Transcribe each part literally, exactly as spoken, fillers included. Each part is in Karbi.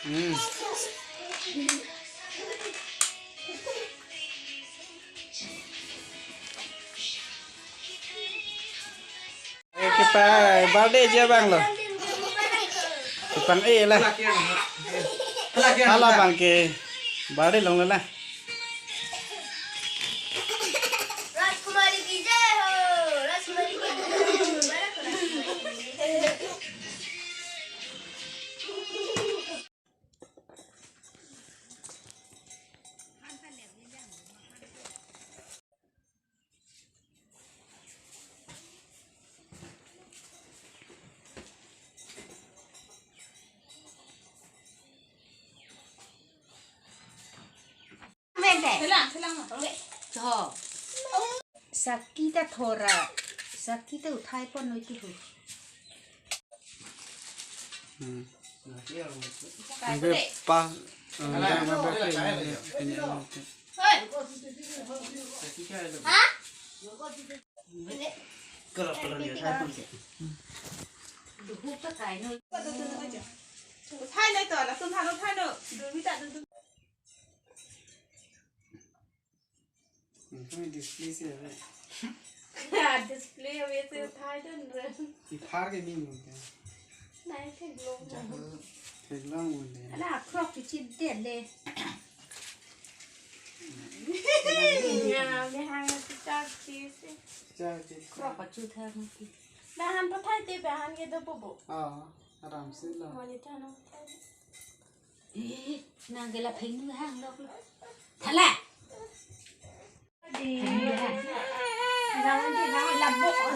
Hmm. Oke, pa, birthday aja abang lo. Kepang eh lah. Hala abang ke birthday long lah. राजकुमारी की जय हो, राजकुमारी की जय हो। Selang, selang, ma. Cho. Saki ta thora. Saki ta uthai pon noi tu. Hmm. Ampe pa, eh, ampe pa, eh, Hoi. Ha? Thai noi to, latum thalo thai noi. Dun mi ta dun dun. Display si ave. Display ave si thai dun re. Ipar ke ni mun ke. Nai theklong. Theklong mun de. Ala crop ki chip de le. Ya, behang si chak si si. Chak si. Crop achu thar mati. Behang pathai te behang ke do bobo. Ah, aram se la. Mani thano. Eh, nang ke la pheng nu hang lok lo. Thala.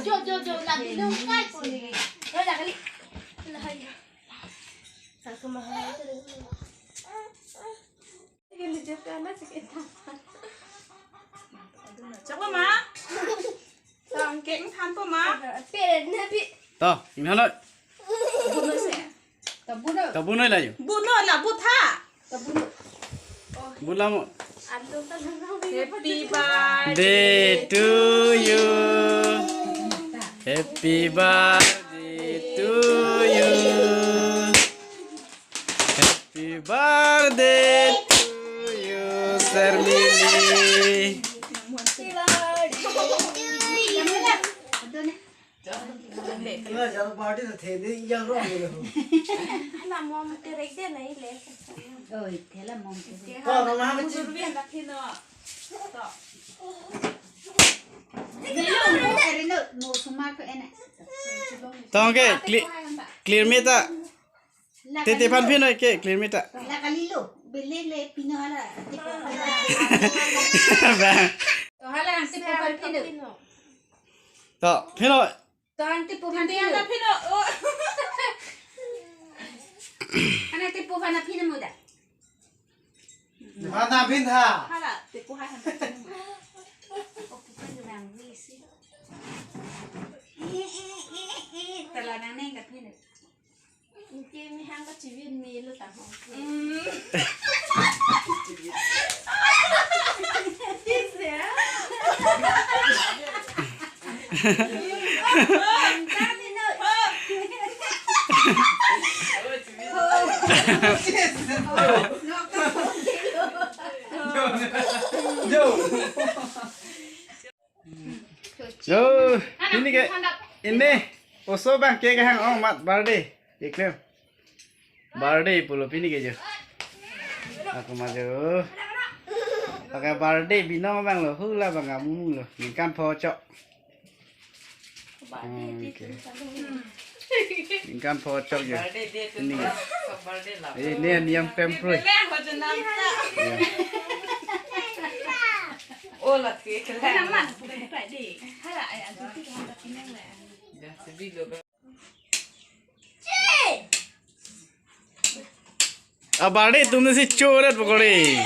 Jo, jo, jo, la di lo kai ko ni. Lo la kali. La hai. Sa ko ma hai. Chaklo ma? Tang keng than po ma? Peren na pi. To, inghan lo. Buno se. To buno. To buno la yo. Buno la butha. To buno. Bula mo. Happy birthday to you. Happy birthday to you. Happy birthday to you, Sharmili. Hala mom terek de nai le. Oi, thela mom terek. To, no, no, no. Tong ke, clear, clear mita. Tete aphan phin noi ke, clear mita. La kalilo, bele le pino hala. To hala ang tepu aphan phin noi. To, phin noi. To ang tepu aphan phin noi. Phin noi. Oh. Ana tepu aphan phin noi da. Mana phin tha? Hala, tepu hai han. Opo pa nang wi si. Tala nang neng ka phin noi. Inke mi hang kachivit melo ta ho. Mm. Yes, ya. Yo. Yo, pini ke, ini, oso abang ke kehang ong amat birthday, iklem. Birthday pulo pini ke jo. Ako ma jo. Pakai birthday binong abang lo, hula abang kamu lo. Ningkan pho chok. Hmm, oke. Ningkan pho chok jo. Ini. Eh, ini yang pempro. Ya. Oh, lagi kelang. Ah, birthday tum si choret pakori.